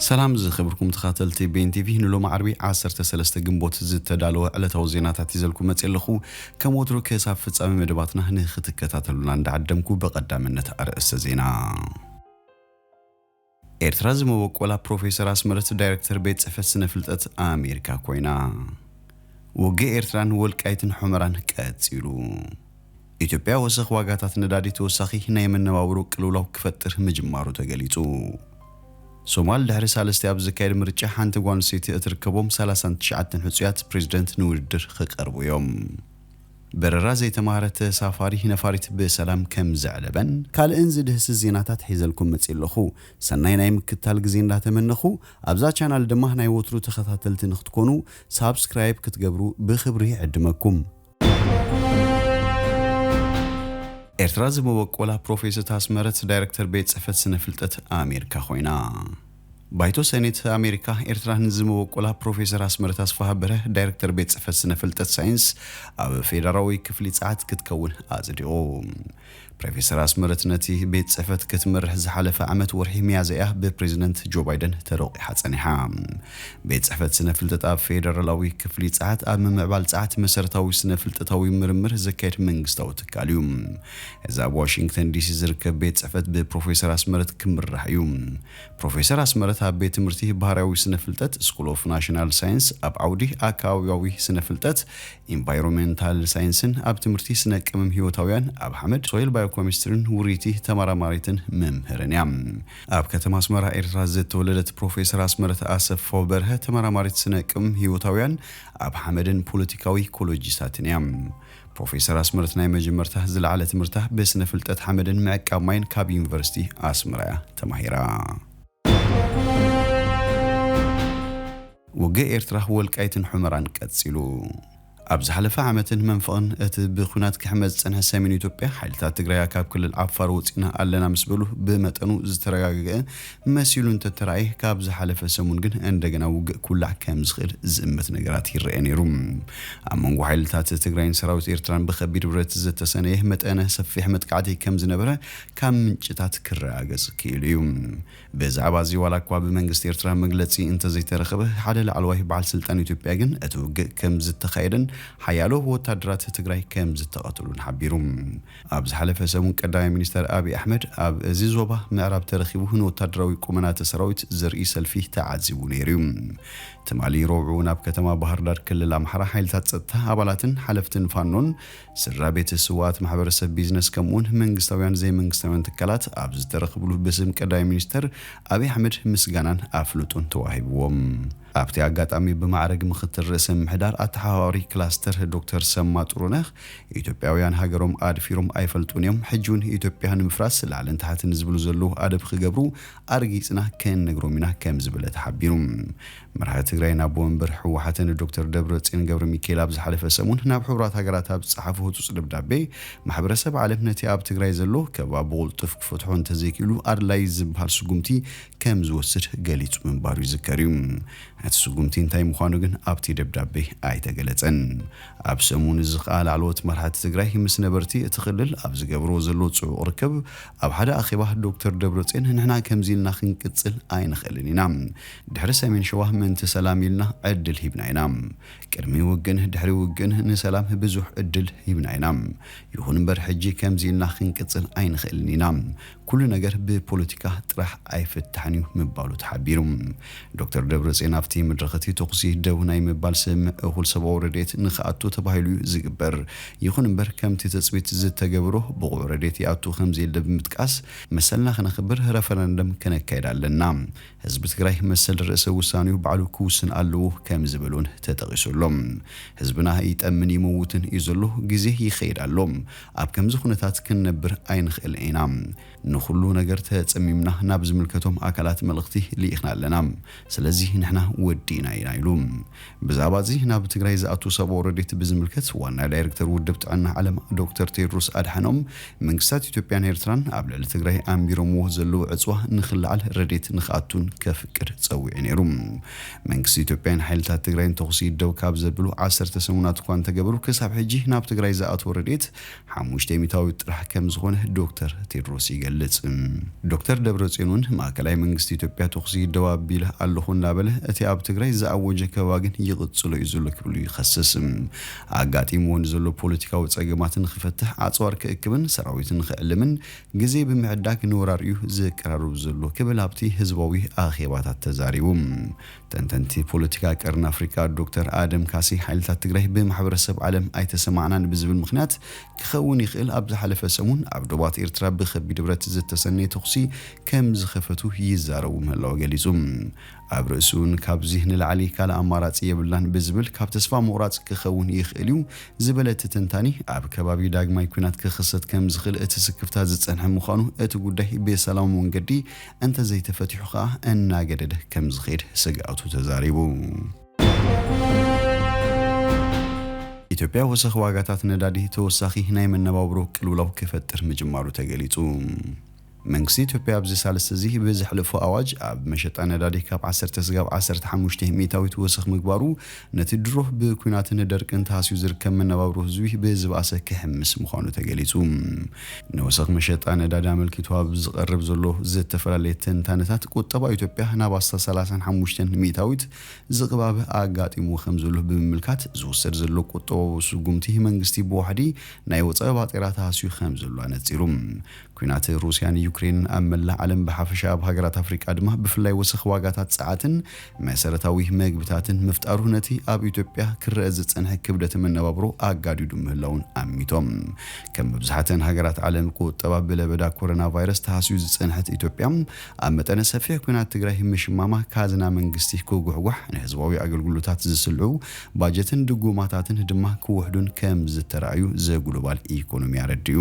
ሰላም ዝኽብርኩም ተኻተልቲ ቤን ቲቪ፣ ንሎሚ ዓርቢ ዓሰርተ ሰለስተ ግንቦት ዝተዳለወ ዕለታዊ ዜናታት ሒዘልኩም መጽእ ኣለኹ። ከም ወትሩ ክሳብ ፍጻሜ መደባትና ንኽትከታተሉና እንዳዓደምኩ፣ ብቐዳምነት ኣርእስተ ዜና። ኤርትራ ዝመበቆላ ፕሮፌሰር ኣስመረት ዳይሬክተር ቤት ጽሕፈት ስነ ፍልጠት ኣሜሪካ ኮይና። ውግእ ኤርትራን ወልቃይትን ሑመራን ቀጺሉ። ኢትዮጵያ ወሰኽ ዋጋታት ነዳዲ ተወሳኺ ናይ መነባብሮ ቅልውላው ክፈጥር ምጅማሩ ተገሊጹ። ሶማል ድሕሪ ሳልስቲ ኣብ ዝካየድ ምርጫ ሓንቲ ጓል ኣንስተይቲ እትርከቦም ሰላሳን ትሽዓተን ሕጹያት ፕሬዝደንት ንውድድር ክቐርቡ እዮም። በረራ ዘይተማህረ ተሳፋሪ ነፋሪት ብሰላም ከም ዘዕለበን ካልእን ዝድህስስ ዜናታት ሒዘልኩም መጽእ ኣለኹ። ሰናይ ናይ ምክታል ግዜ እንዳተመነኹ፣ ኣብዛ ቻናል ድማ ናይ ወትሩ ተኸታተልቲ ንክትኮኑ ሳብስክራይብ ክትገብሩ ብኽብሪ ይዕድመኩም። ኤርትራ ዝመበቆላ ፕሮፌሰር ኣስመረት ዳይሬክተር ቤት ጽሕፈት ስነ ፍልጠት ኣሜሪካ ኮይና። ባይቶ ሰኔት ኣሜሪካ ኤርትራ ንዝመበቆላ ፕሮፌሰር ኣስመረት ኣስፋሃ በርሀ ዳይሬክተር ቤት ጽሕፈት ስነ ፍልጠት ሳይንስ ኣብ ፌደራዊ ክፍሊ ጸዓት ክትከውን ኣጽዲቑ። ፕሮፌሰር ኣስመረት ነቲ ቤት ጽሕፈት ክትመርሕ ዝሓለፈ ዓመት ወርሒ ሚያዝያ እያ ብፕሬዝደንት ጆ ባይደን ተረቂሓ ጸኒሓ። ቤት ጽሕፈት ስነ ፍልጠት ኣብ ፌደራላዊ ክፍሊ ጸዓት ኣብ ምምዕባል ጸዓት መሰረታዊ ስነ ፍልጠታዊ ምርምር ዘካየድ መንግስታዊ ትካል እዩ። እዚ ኣብ ዋሽንግተን ዲሲ ዝርከብ ቤት ጽሕፈት ብፕሮፌሰር ኣስመረት ክምራሕ እዩ። ፕሮፌሰር ኣስመረት ኣብ ቤት ትምህርቲ ባህርያዊ ስነ ፍልጠት፣ ስኩል ኦፍ ናሽናል ሳይንስ፣ ኣብ ዓውዲ ኣከባቢያዊ ስነ ፍልጠት፣ ኢንቫይሮንሜንታል ሳይንስን ኣብ ትምህርቲ ስነ ቅመም ህይወታውያን ኣብ ሓመድ፣ ሶይል ባዮኬሚስትሪን ውርይቲ ተመራማሪትን መምህርን እያ። ኣብ ከተማ ኣስመራ ኤርትራ ዝተወለደት ፕሮፌሰር ኣስመረት ኣሰፋው በርሀ ተመራማሪት ስነ ቅመም ህይወታውያን ኣብ ሓመድን ፖለቲካዊ ኢኮሎጂስታትን እያ። ፕሮፌሰር ኣስመረት ናይ መጀመርታ ዝለዓለ ትምህርታ ብስነ ፍልጠት ሓመድን ምዕቃብ ማይን ካብ ዩኒቨርሲቲ ኣስመራ እያ ተማሂራ። ውግእ ኤርትራ ወልቃይትን ሑመራን ቀጺሉ። ኣብ ዝሓለፈ ዓመትን መንፈቕን እቲ ብኲናት ክሕመ ዝጸንሐ ሰሜን ኢትዮጵያ፣ ሓይልታት ትግራይ ካብ ክልል ዓፋር ወጺና ኣለና ምስ በሉ ብመጠኑ ዝተረጋገአ መሲሉ እንተተራእየ፣ ካብ ዝሓለፈ ሰሙን ግን እንደገና ውግእ ክውላዕ ከም ዝኽእል ዝእምት ነገራት ይረአ ነይሩ። ኣብ መንጎ ሓይልታት ትግራይን ሰራዊት ኤርትራን ብኸቢድ ብረት ዝተሰነየ መጠነ ሰፊሕ መጥቃዕቲ ከም ዝነበረ ካብ ምንጭታት ክረጋገጽ ክኢሉ እዩ። ብዛዕባ እዚ ዋላ እኳ ብመንግስቲ ኤርትራ መግለጺ እንተዘይተረኸበ፣ ሓደ ላዕለዋይ በዓል ስልጣን ኢትዮጵያ ግን እቲ ውግእ ከም ዝተኻየደን ሓያሎ ወታደራት ትግራይ ከም ዝተቐተሉን ሓቢሩ። ኣብ ዝሓለፈ ሰሙን ቀዳማይ ሚኒስተር ኣብይ ኣሕመድ ኣብ እዚ ዞባ ምዕራብ ተረኺቡ ንወታደራዊ ቁመናተ ሰራዊት ዘርኢ ሰልፊ ተዓዚቡ ነይሩ እዩ። ትማሊ ረቡዕ ናብ ከተማ ባህር ዳር ክልል ኣምሓራ ሓይልታት ጸጥታ ኣባላትን ሓለፍትን ፋኖን ስድራ ቤት ስውኣት ማሕበረሰብ ቢዝነስ ከምኡውን መንግስታውያን ዘይመንግስታውያን ትካላት ኣብ ዝተረኽብሉ ብስም ቀዳማይ ሚኒስተር ኣብይ ኣሕመድ ምስጋናን ኣፍልጦን ተዋሂብዎም። ኣብቲ ኣጋጣሚ ብማዕረግ ምክትል ርእሰ ምምሕዳር ኣተሓባባሪ ክላስተር ዶክተር ሰማ ጥሩነህ ኢትዮጵያውያን ሃገሮም ኣድፊሮም ኣይፈልጡን እዮም፣ ሕጂ እውን ኢትዮጵያ ንምፍራስ ላዕልን ታሕትን ዝብሉ ዘለዉ ኣደብ ክገብሩ ኣርጊጽና ከነግሮም ኢና ከም ዝበለ ተሓቢሩ። መራሒ ትግራይን ኣቦ ወንበር ህወሓትን ዶክተር ደብረጽዮን ገብረ ሚካኤል ኣብ ዝሓለፈ ሰሙን ናብ ሕቡራት ሃገራት ኣብ ዝጸሓፎ ህጹጽ ደብዳቤ፣ ማሕበረሰብ ዓለም ነቲ ኣብ ትግራይ ዘሎ ከበባ ብቕልጡፍ ክፈትሖ እንተዘይክኢሉ ኣድላይ ዝበሃል ስጉምቲ ከም ዝወስድ ገሊጹ ምንባሩ ይዝከር እዩ። እቲ ስጉምቲ እንታይ ምዃኑ ግን ኣብቲ ደብዳቤ ኣይተገለጸን። ኣብ ሰሙን እዚ ከኣ ላዕለዎት መራሕቲ ትግራይ ምስ ነበርቲ እቲ ክልል ኣብ ዝገብርዎ ዘለዉ ጽዑቕ ርክብ፣ ኣብ ሓደ ኣኼባ ዶክተር ደብረጽዮን፣ "ንሕና ከምዚ ኢልና ክንቅጽል ኣይንኽእልን ኢና። ድሕሪ ሰሜን ሸዋ ምእንቲ ሰላም ኢልና ዕድል ሂብና ኢና። ቅድሚ ውግእን ድሕሪ ውግእን ንሰላም ብዙሕ ዕድል ሂብና ኢና። ይኹን እምበር ሕጂ ከምዚ ኢልና ክንቅጽል ኣይንኽእልን ኢና። ኩሉ ነገር ብፖለቲካ ጥራሕ ኣይፍታሕን እዩ" ምባሉ ተሓቢሩ። ዶክተር ደብረጽዮን ኣብቲ መድረኽ እቲ ተኹሲ ደው ናይ ምባል ስምምዕ እኹል ሰብኣዊ ረድኤት ንኽኣቱ ተባሂሉ እዩ ዝግበር። ይኹን እምበር ከምቲ ትጽቢት ዝተገብሮ ብቑዕ ረድኤት ይኣቱ ከም ዘየለ ብምጥቃስ፣ መሰልና ክነኽብር ረፈረንደም ከነካይድ ኣለና። ህዝቢ ትግራይ መሰል ርእሰ ውሳኔኡ ባዕሉ ክውስን ኣለዎ ከም ዝበሉን ተጠቒሱ ኣሎ። ህዝብና ይጠምን ይመውትን እዩ ዘሎ፣ ግዜ ይኸይድ ኣሎ። ኣብ ከምዚ ኩነታት ክንነብር ኣይንኽእልን ኢና። ንኹሉ ነገር ተጸሚምና ናብ ዝምልከቶም ኣካላት መልእኽቲ ልኢኽና ኣለና። ስለዚ ንሕና ወዲእና ኢና ኢሉ። ብዛዕባ እዚ ናብ ትግራይ ዝኣቱ ሰብኣዊ ረድኤት ብዝምልከት ዋና ዳይሬክተር ውድብ ጥዕና ዓለም ዶክተር ቴድሮስ ኣድሓኖም፣ መንግስታት ኢትዮጵያን ኤርትራን ኣብ ልዕሊ ትግራይ ኣንቢሮምዎ ዘለዉ ዕፅዋ ንኽልዓል ረድኤት ንኽኣቱን ከፍቅድ ጸዊዑ ነይሩ። መንግስቲ ኢትዮጵያን ሓይልታት ትግራይን ተኹሲ ይደው ካብ ዘብሉ ዓሰርተ ሰሙናት እኳ እንተገበሩ፣ ክሳብ ሕጂ ናብ ትግራይ ዝኣትዎ ረድኤት ሓሙሽተ ሚእታዊት ጥራሕ ከም ዝኾነ ዶክተር ቴድሮስ ይገልጽ። ዶክተር ደብረጽዮን እውን ማእከላይ መንግስቲ ኢትዮጵያ ተኹሲ ይደው ኣቢለ ኣለኹ እናበለ፣ እቲ ኣብ ትግራይ ዝኣወጀ ከበባ ግን ይቕጽሎ እዩ ዘሎ ክብል ይኸስስ። ኣጋጢምዎ ንዘሎ ፖለቲካዊ ጸገማት ንኽፈትሕ ኣጽዋር ክእክብን ሰራዊት ንኽዕልምን ግዜ ብምዕዳግ ንወራር እዩ ዘቀራርብ ዘሎ ክብል ኣብቲ ህዝባዊ ኣኼባታት ተዛሪቡ። ተንተንቲ ፖለቲካ ቀርኒ ኣፍሪቃ ዶክተር ኣደም ካሴ፣ ሓይልታት ትግራይ ብማሕበረሰብ ዓለም ኣይተሰማዕናን ብዝብል ምኽንያት ክኸውን ይኽእል፣ ኣብ ዝሓለፈ ሰሙን ኣብ ዶባት ኤርትራ ብኸቢድ ብረት ዝተሰነየ ተኹሲ ከም ዝኸፈቱ ይዛረቡ ምህላው ገሊጹ። ኣብ ርእሲ እውን ካብዚ ንላዕሊ ካልእ ኣማራጺ የብልናን ብዝብል ካብ ተስፋ ምቑራጽ ክኸውን ይኽእል እዩ ዝበለ እቲ ተንታኒ፣ ኣብ ከባቢ ዳግማይ ኲናት ክኽሰት ከም ዝኽእል እቲ ስክፍታ ዝጸንሐ ምዃኑ እቲ ጉዳይ ብሰላማዊ መንገዲ እንተዘይተፈቲሑ ከኣ እናገደደ ከም ዝኸይድ ስግኣቱ ተዛሪቡ። ኢትዮጵያ ወሰኽ ዋጋታት ነዳዲ ተወሳኺ ናይ መነባብሮ ቅልውላው ክፈጥር ምጅማሩ ተገሊጹ። መንግስቲ ኢትዮጵያ ኣብዚ ሳልስቲ እዚ ብዘሕለፎ ኣዋጅ ኣብ መሸጣ ነዳዲ ካብ ዓሰርተ ስጋብ ዓሰርተ ሓሙሽተ ሚእታዊት ወሰኽ ምግባሩ ነቲ ድሮ ብኲናትን ደርቅን ተሃስዩ ዝርከብ መነባብሮ ህዝቢ ብዝበኣሰ ክሕምስ ምዃኑ ተገሊጹ። ንወሰኽ መሸጣ ነዳዲ ኣመልኪቱ ኣብ ዝቐርብ ዘሎ ዝተፈላለየ ትንታነታት፣ ቁጠባ ኢትዮጵያ ናብ ኣስታት ሰላሳን ሓሙሽተን ሚእታዊት ዝቕባበ ኣጋጢምዎ ከም ዘሎ ብምምልካት፣ ዝውሰድ ዘሎ ቁጠባዊ ስጉምቲ መንግስቲ ብዋሕዲ ናይ ወጻኢ ባጤራ ተሃስዩ ከም ዘሎ ኣነጺሩ። ኲናት ሩስያን ዩክሬንን ኣብ መላእ ዓለም ብሓፈሻ ኣብ ሃገራት ኣፍሪቃ ድማ ብፍላይ ወሰኽ ዋጋታት ጸዓትን መሰረታዊ መግብታትን ምፍጣሩ ነቲ ኣብ ኢትዮጵያ ክረአ ዝጸንሐ ክብደት መነባብሮ ኣጋዲዱ ምህላውን ኣሚቶም። ከም መብዛሕተን ሃገራት ዓለም ቁጠባ ብለበዳ ኮሮና ቫይረስ ተሃስዩ ዝጸንሐት ኢትዮጵያ፣ ኣብ መጠነ ሰፊሕ ኲናት ትግራይ ምሽማማ ካዝና መንግስቲ ክጉሕጓሕ፣ ንህዝባዊ ኣገልግሎታት ዝስልዑ ባጀትን ድጎማታትን ድማ ክውሕዱን ከም ዝተራእዩ ዘግሎባል ኢኮኖሚ ኣረዲኡ።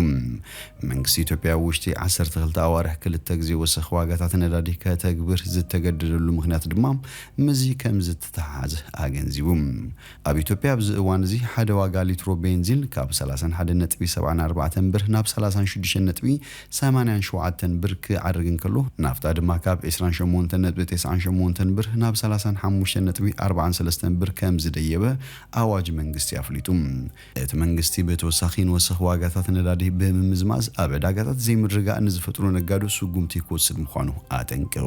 መንግስቲ ኢትዮጵያ ኣብ ውሽጢ ዓሰርተ ክልተ ኣዋርሕ ክልተ ግዜ ወሰኽ ዋጋታት ነዳዲ ከተግብር ዝተገደደሉ ምኽንያት ድማ ምስዚ ከም ዝተተሓሓዘ ኣገንዚቡ። ኣብ ኢትዮጵያ ኣብዚ እዋን እዚ ሓደ ዋጋ ሊትሮ ቤንዚን ካብ ሰላሳን ሓደን ነጥቢ ሰብዓን ኣርባዕተን ብር ናብ ሰላሳን ሽዱሽተን ነጥቢ ሰማንያን ሸውዓተን ብር ክዓርግ እንከሎ፣ ናፍጣ ድማ ካብ ዕስራን ሸሞንተን ነጥቢ ተስዓን ሸሞንተን ብር ናብ ሰላሳን ሓሙሽተን ነጥቢ ኣርባዓን ሰለስተን ብር ከም ዝደየበ ኣዋጅ መንግስቲ ኣፍሊጡ። እቲ መንግስቲ ብተወሳኺ ንወሰኽ ዋጋታት ነዳዲ ብምምዝማዝ ኣብ ዕዳጋታት ዘይምርግጋእ ንዝፈጥሩ ነጋዶ ስጉምቲ ክወስድ ምዃኑ ኣጠንቂቑ።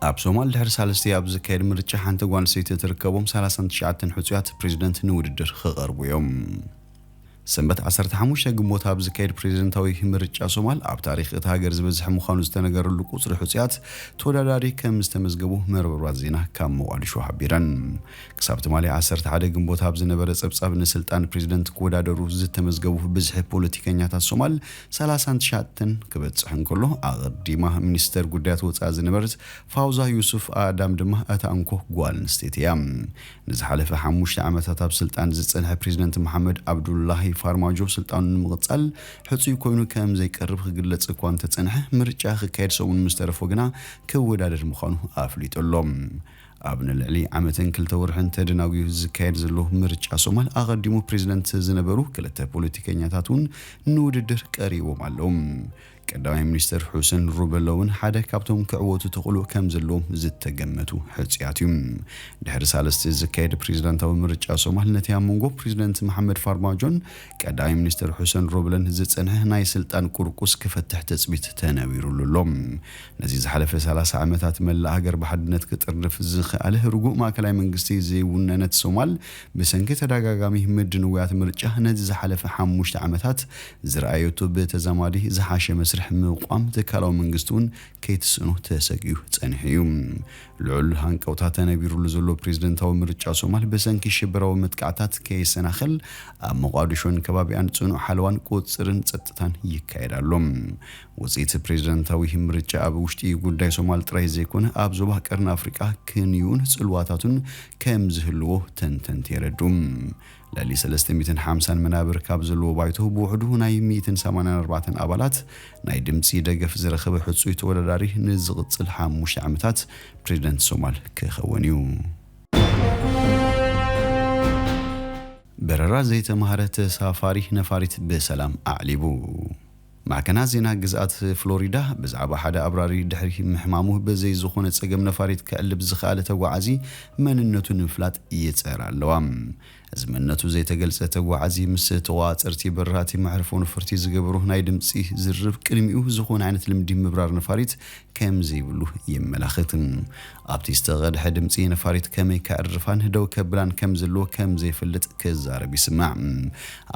ኣብ ሶማል ድሕሪ ሳልስቲ ኣብ ዝካየድ ምርጫ ሓንቲ ጓል ኣንስተይቲ እትርከቦም ሰላሳን ትሽዓተን ሕጹያት ፕሬዝደንት ንውድድር ክቐርቡ እዮም። ሰንበት ዓሰርተ ሓሙሽተ ግንቦት ኣብ ዝካየድ ፕሬዝደንታዊ ምርጫ ሶማል፣ ኣብ ታሪኽ እታ ሃገር ዝበዝሐ ምዃኑ ዝተነገረሉ ቁጽሪ ሕጹያት ተወዳዳሪ ከም ዝተመዝገቡ መርበባት ዜና ካብ ሞቓዲሾ ሓቢረን። ክሳብ ትማሊ ዓሰርተ ሓደ ግንቦት ኣብ ዝነበረ ጸብጻብ ንስልጣን ፕሬዝደንት ክወዳደሩ ዝተመዝገቡ ብዝሒ ፖለቲከኛታት ሶማል ሰላሳን ትሽዓተን ክበጽሕ እንከሎ፣ ኣቐዲማ ሚኒስተር ጉዳያት ወጻኢ ዝነበረት ፋውዛ ዩሱፍ ኣዳም ድማ እታ እንኮ ጓል ኣንስተይቲ እያ። ንዝሓለፈ ሓሙሽተ ዓመታት ኣብ ስልጣን ዝጸንሐ ፕሬዝደንት መሓመድ ኣብዱላሂ ፋርማጆ ስልጣኑ ንምቕጻል ሕጹይ ኮይኑ ከም ዘይቀርብ ክግለጽ እኳ እንተጸንሐ፣ ምርጫ ክካየድ ሰሙን ምስ ተረፎ ግና ክወዳደር ምዃኑ ኣፍሊጡ ኣሎ። ኣብ ንልዕሊ ዓመትን ክልተ ወርሕን ተደናጉዩ ዝካየድ ዘሎ ምርጫ ሶማል፣ ኣቐዲሙ ፕሬዝደንት ዝነበሩ ክልተ ፖለቲከኛታት እውን ንውድድር ቀሪቦም ኣለዉ። ቀዳማይ ሚኒስተር ሑሰን ሩበሎ እውን ሓደ ካብቶም ክዕወቱ ተኽእሎ ከም ዘለዎም ዝተገመቱ ሕጹያት እዩ። ድሕሪ ሳልስቲ ዝካየድ ፕሬዝዳንታዊ ምርጫ ሶማል፣ ነቲ ኣብ መንጎ ፕሬዝደንት መሓመድ ፋርማጆን ቀዳማይ ሚኒስተር ሑሰን ሩበሎን ዝጸንሐ ናይ ስልጣን ቁርቁስ ክፈትሕ ትጽቢት ተነቢሩሉ ኣሎ። ነዚ ዝሓለፈ ሰላሳ ዓመታት መላእ ሃገር ብሓድነት ክጥርንፍ ዝኸኣለ ርጉእ ማእከላይ መንግስቲ ዘይውነነት ሶማል፣ ብሰንኪ ተደጋጋሚ ምድንዋያት ምርጫ ነዚ ዝሓለፈ ሓሙሽተ ዓመታት ዝረኣየቶ ብተዛማዲ ዝሓሸ መስርሕ ምቋም ትካላዊ መንግስቲ እውን ከይትስእኖ ተሰጊኡ ጸኒሑ እዩ። ልዑል ሃንቀውታ ተነቢሩሉ ዘሎ ፕሬዝደንታዊ ምርጫ ሶማል ብሰንኪ ሽበራዊ መጥቃዕታት ከይሰናኸል ኣብ ሞቓዲሾን ከባቢኣን ጽኑዕ ሓለዋን ቁጽርን ጸጥታን ይካየድ ኣሎ። ውጽኢት ፕሬዝደንታዊ ምርጫ ኣብ ውሽጢ ጉዳይ ሶማል ጥራይ ዘይኮነ፣ ኣብ ዞባ ቀርኒ ኣፍሪቃ ክንዩን ጽልዋታቱን ከም ዝህልዎ ተንተንቲ የረድኡ። ልዕሊ ሰለስተ ሚእትን ሓምሳን መናብር ካብ ዘለዎ ባይቶ ብውሕዱ ናይ ሚእትን ሰማንያን ኣርባዕተን ኣባላት ናይ ድምፂ ደገፍ ዝረኸበ ሕፁይ ተወዳዳሪ ንዝቕፅል ሓሙሽተ ዓመታት ፕሬዚደንት ሶማል ክኸውን እዩ። በረራ ዘይተማህረ ተሳፋሪ ነፋሪት ብሰላም ኣዕሊቡ። ማዕከናት ዜና ግዝኣት ፍሎሪዳ ብዛዕባ ሓደ ኣብራሪ ድሕሪ ምሕማሙ ብዘይ ዝኾነ ጸገም ነፋሪት ከዕልብ ዝኸኣለ ተጓዓዚ መንነቱ ንምፍላጥ ይጸራ ኣለዋ። እዚ መንነቱ ዘይተገልጸ ተጓዓዚ ምስ ተቆጻጸርቲ በረራቲ መዕርፎ ነፈርቲ ዝገበሩ ናይ ድምጺ ዝርርብ ቅድሚኡ ዝኾነ ዓይነት ልምዲ ምብራር ነፋሪት ከም ዘይብሉ የመላኽት። ኣብቲ ዝተቐድሐ ድምጺ ነፋሪት ከመይ ከዕርፋን ደው ከብላን ከም ዘለዎ ከም ዘይፈልጥ ክዛረብ ይስማዕ።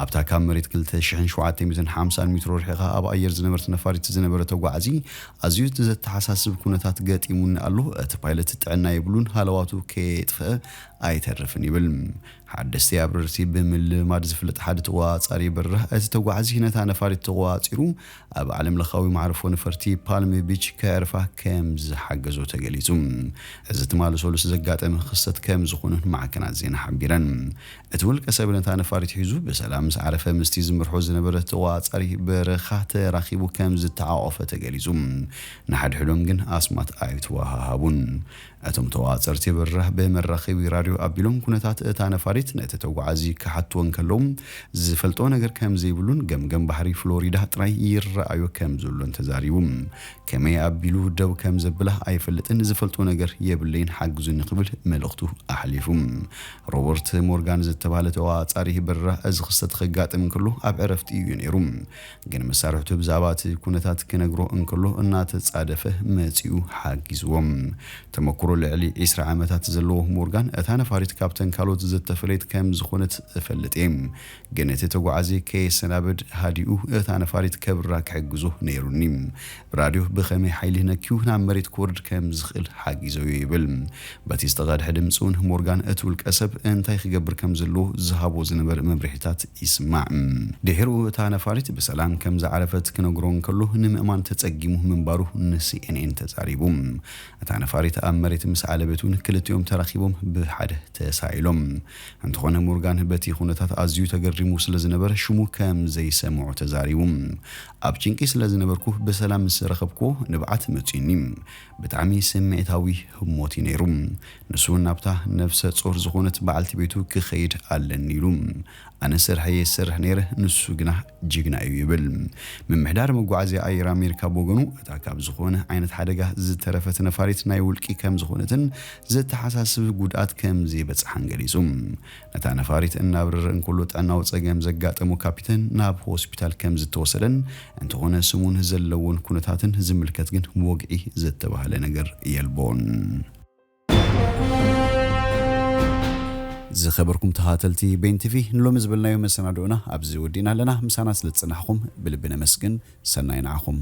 ኣብታ ካብ መሬት ክልተ ሽሕን ሸውዓተ ሚእትን ሓምሳን ሜትሮ ርሒቓ ኣብ ኣየር ዝነበረት ነፋሪት ዝነበረ ተጓዓዚ ኣዝዩ ዘተሓሳስብ ኩነታት ገጢሙኒ ኣሎ። እቲ ፓይለት ጥዕና የብሉን፣ ሃለዋቱ ከየጥፍአ ኣይተርፍን ይብል። ሓደስቲ ኣብረርቲ ብምልማድ ዝፍለጥ ሓደ ተቆጻጻሪ በረራ፣ እቲ ተጓዓዚ ነታ ነፋሪት ተቆጻጺሩ ኣብ ዓለም ለኻዊ መዕርፎ ነፈርቲ ፓልም ቢች ከዕርፋ ከም ዝሓገዞ ተገሊጹ። እዚ ትማሊ ሰሉስ ዘጋጠመ ክስተት ከም ዝኾነ ማዕከናት ዜና ሓቢረን። እቲ ውልቀ ሰብ ነታ ነፋሪት ሒዙ ብሰላም ምስ ዓረፈ ምስቲ ዝመርሖ ዝነበረ ተቆጻጻሪ በረኻ ተራኺቡ ከም ዝተዓቖፈ ተገሊጹ። ንሓድሕዶም ግን ኣስማት ኣይተወሃሃቡን። እቶም ተዋፀርቲ በረራ ብመራኸቢ ራድዮ ኣቢሎም ኩነታት እታ ነፋሪት ነቲ ተጓዓዚ ክሓትዎ እንከለዉ ዝፈልጦ ነገር ከም ዘይብሉን ገምገም ባሕሪ ፍሎሪዳ ጥራይ ይረኣዮ ከም ዘሎን ተዛሪቡ። ከመይ ኣቢሉ ደው ከም ዘብላ ኣይፈልጥን፣ ዝፈልጦ ነገር የብለይን፣ ሓግዙኒ ክብል መልእኽቱ ኣሕሊፉ። ሮበርት ሞርጋን ዝተባህለ ተዋፃሪ በረራ እዚ ክስተት ከጋጥም እንከሎ ኣብ ዕረፍቲ እዩ ነይሩ። ግን መሳርሕቱ ብዛዕባ እቲ ኩነታት ክነግሮ እንከሎ እናተጻደፈ መጺኡ ሓጊዝዎም። ተመክሮ ልዕሊ ዕስራ ዓመታት ዘለዎ ሞርጋን እታ ነፋሪት ካብተን ካልኦት ዝተፈለየት ከም ዝኾነት እፈልጥ እየ። ግን እቲ ተጓዓዚ ከየሰናብድ ሃዲኡ እታ ነፋሪት ከብራ ክሕግዞ ነይሩኒ። ብራድዮ ብኸመይ ሓይሊ ነኪዩ ናብ መሬት ክወርድ ከም ዝኽእል ሓጊዞ እዩ ይብል። በቲ ዝተቐድሐ ድምፂ እውን ሞርጋን እቲ ውልቀ ሰብ እንታይ ክገብር ከም ዘለዎ ዝሃቦ ዝነበረ መምርሒታት ይስማዕ። ድሒሩ እታ ነፋሪት ብሰላም ከም ዝዓረፈት ክነግሮ እንከሎ ንምእማን ተጸጊሙ ምንባሩ ንሲኤንኤን ተዛሪቡ። እታ ነፋሪት ኣብ መሬት ምስ ዓለበት እውን ክልቲኦም ተራኺቦም ብሓደ ተሳኢሎም። እንተኾነ ሞርጋን በቲ ኩነታት ኣዝዩ ተገሪሙ ስለ ዝነበረ ሽሙ ከም ዘይሰምዖ ተዛሪቡ። ኣብ ጭንቂ ስለ ዝነበርኩ ብሰላም ምስ ረኸብክዎ ንብዓት መጺኡኒ። ብጣዕሚ ስምዒታዊ ህሞት እዩ ነይሩ። ንሱ እውን ናብታ ነፍሰ ጾር ዝኾነት በዓልቲ ቤቱ ክኸይድ ኣለኒ ኢሉ። ኣነ ስርሐይ የሰርሕ ነይረ፣ ንሱ ግና ጅግና እዩ ይብል። ምምሕዳር መጓዓዝያ ኣየር ኣሜሪካ ብወገኑ እታ ካብ ዝኾነ ዓይነት ሓደጋ ዝተረፈት ነፋሪት ናይ ውልቂ ከም ዝኾነትን ዘተሓሳስብ ጉድኣት ከም ዘይበጽሓን ገሊጹ። ነታ ነፋሪት እናብረረ እንከሎ ጥዕናዊ ጸገም ዘጋጠሞ ካፒተን ናብ ሆስፒታል ከም ዝተወሰደን እንተኾነ ስሙን ዘለዎን ኩነታትን ዝምልከት ግን ወግዒ ዝተባህለ ነገር የልቦን። ዝኸበርኩም ተኸታተልቲ ቤን ቲቪ፣ ንሎሚ ዝበልናዮ መሰናድኦና ኣብዚ ወዲእና ኣለና። ምሳና ስለ ዝጸናሕኩም ብልቢ ነመስግን። ሰናይ ንዓኹም።